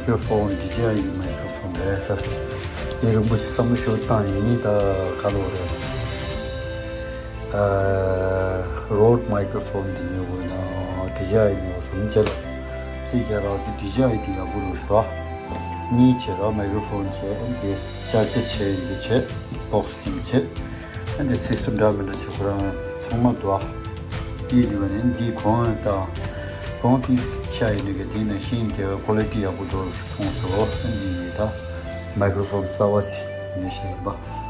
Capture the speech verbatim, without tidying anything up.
ཀྲོ་ཕོན། ཌི་ཇེ་ཨའི་གི་མའི་ཀྲོ་ཕོན་རེད། ད་ཡིན་རིང་པོ་ཞིག་བསམ་བློ་ཞིག་བཏང་ཡིན། ད་ག་ལོ་རེད། ཨ་རོཌ་མའི་ཀྲོ་ཕོན་འདི་ཉོ་དགོས་ན་ཌི་ཇེ་ཨའི་ཉོ་བསམ་བྱས་ལ། ཅིག་རྒྱ་ར་གི་ཌི་ཇེ་ཨའི་དེ་ཡག་པོ་རུ་ཞུ་ད། གཉིས་བྱས་ར། མའི་ཀྲོ་ཕོན་བྱས། ཨ་འདི་ཅར་ཇར་བྱས་ཡིན། འདི་བྱས། བོག་སི་འདི་བྱས། ཨ་འདི་སིས་ཊམ་འདྲ་མི་འདྲ་བྱས་ཁོ་རང་ཚང་མ་འདུག་ཨ། དེ་ཡིན་དུས་ནི་འདི་གོང་དང་གོང་དེ་ཆ་ཡིན་ནི་གི་དེ་ནང་བཞིན་དེ་ཀོ་ལི་ཊི་ཡག་པོ་འདུག་མཐོང་སོང་། ཨ་འདི་ཡིན་ད། མའི་ཀྲོ་ཕོན་གསར་བ་ཞིག་ཉོས་བཞག་ཡིན་པ།